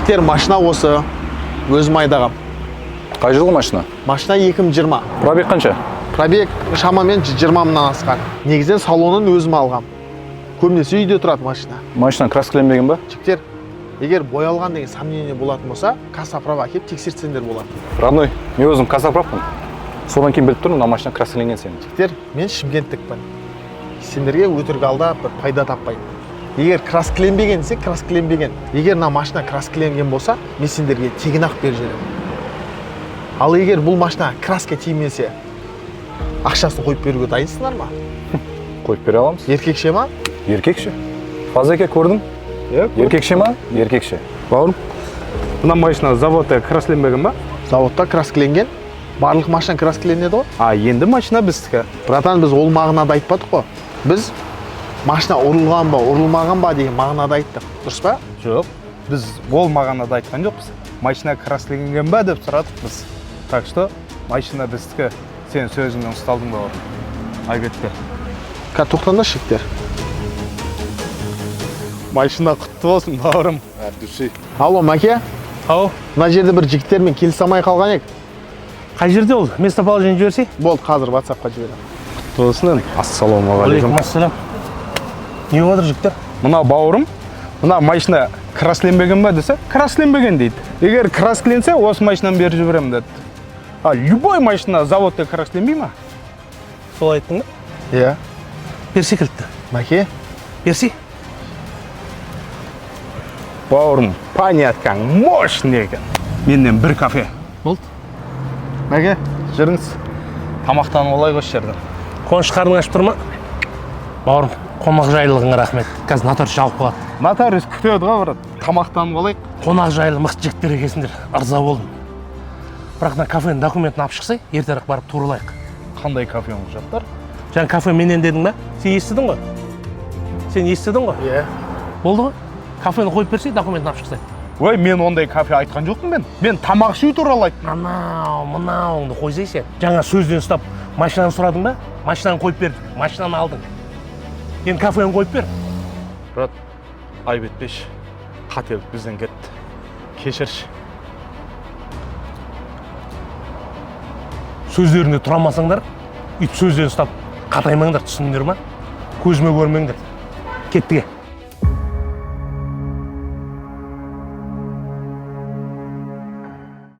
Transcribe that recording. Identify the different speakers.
Speaker 1: Жігіттер, машина осы, өзім айдағам.
Speaker 2: Қай жылғы машина?
Speaker 1: Машина 2020.
Speaker 2: Пробег қанша?
Speaker 1: Пробег шамамен 120 мыңнан асқан. Негізінен салонын өзім алғам. Көбінесе үйде тұрады машина.
Speaker 2: Машина краскіленбеген ба?
Speaker 1: Жігіттер, егер боялған деген сомнение болатын болса, КазСоправ әкеліп тексертсеңдер болады.
Speaker 2: Родной, мен өзім КазСоправпын. Содан кейін біліп тұрмын, мына машина краскіленген сенің.
Speaker 1: Жігіттер, мен шымкенттікпін. Сендерге өтірік алдап бір пайда таппаймын. Егер краскіленбеген десе, краскіленбеген. Егер мына машина краскіленген болса, мен сендерге тегін ақ беріп жіберемін. Ал егер бұл машина краска тимесе, ақшасын қойып беруге дайынсыңдар ма?
Speaker 2: Қойып бере аламыз.
Speaker 1: Еркекше ма?
Speaker 2: Еркекше. Фазеке, көрдің?
Speaker 3: Иә.
Speaker 2: Еркекше ма? Еркекше.
Speaker 3: Бауырым, мына машина заводта красленбеген ба?
Speaker 1: Заводта краскіленген. Барлық машина краскіленеді ғой.
Speaker 3: А енді машина біздікі.
Speaker 1: Братан, біз ол мағынада айтпадық қой. Біз машина ұрылған ба, ұрылмаған ба деген мағынада айттық. Дұрыс па?
Speaker 3: Жоқ, біз ол мағынада айтқан жоқпыз. Машина красленген ба деп сұрадық біз. Так что машина біздікі. Сен сөзіңнен ұсталдың, бауырым. Айып етпе.
Speaker 1: Қазір тоқтаңдаршы, жігіттер.
Speaker 3: Машина құтты болсын, бауырым.
Speaker 2: От души.
Speaker 1: Алло, Мәке,
Speaker 4: Ау,
Speaker 1: мына жерде бір жігіттермен келісе алмай қалған ек.
Speaker 4: қай жерде ол? Местоположение жіберсей.
Speaker 1: Болды, қазір WhatsAppқа жіберемін.
Speaker 3: Құтты болсын енді. Ассалаумағалейкум.
Speaker 4: Ассалам. Не болып жатыр, жігіттер?
Speaker 3: Мына бауырым, мына машина красленбеген ба десе, красленбеген дейді. Егер краскіленсе, осы машинаны беріп жіберемін деді. А любой машина заводта красленбей ма?
Speaker 4: Солай айттың ба?
Speaker 1: Иә.
Speaker 4: Берсе кілтті.
Speaker 1: Мәке,
Speaker 4: Берсе.
Speaker 3: Бауырым, поняткаң мощный екен. Менен бір кафе.
Speaker 4: Болды.
Speaker 3: Мәке, жүріңіз. Тамақтанып алайық осы жерден.
Speaker 4: Қуаныш, қарның ашып тұр ма? Бауырым, қонақжайлылығыңа рахмет. Қазір нотариус жауып қалады.
Speaker 3: Нотариус күтеді ғой, брат. Тамақтанып алайық.
Speaker 4: Қонақжайлы мықты жігіттер екенсіңдер. Ырза болдым. Бірақ мына кафенің документін алып шықсай, ертерек барып туралайық.
Speaker 3: Қандай кафенің құжаттар?
Speaker 4: Жаңа кафе менен дедің ба? Сен естідің ғой? Сен естідің ғой?
Speaker 1: Иә.
Speaker 4: Болды ғой? Кафені қойып берсей, документін алып шықсай.
Speaker 3: Ой, мен ондай кафе айтқан жоқпын мен. Мен тамақ ішу туралы айттым.
Speaker 4: Анау, мынауыңды қойсай сен. Жаңа сөзден ұстап, машинаны сұрадың ба? Машинаны қойып бердік, машинаны алдың. Енді кафені қойып бер.
Speaker 3: Брат, айып етпеші. Қателік бізден кетті. Кешірші.
Speaker 4: Сөздеріңде тұра алмасаңдар, өйтіп сөзден ұстап қатаймаңдар, түсіндіңдер ма? Көзіме көрмеңдер. Кеттік.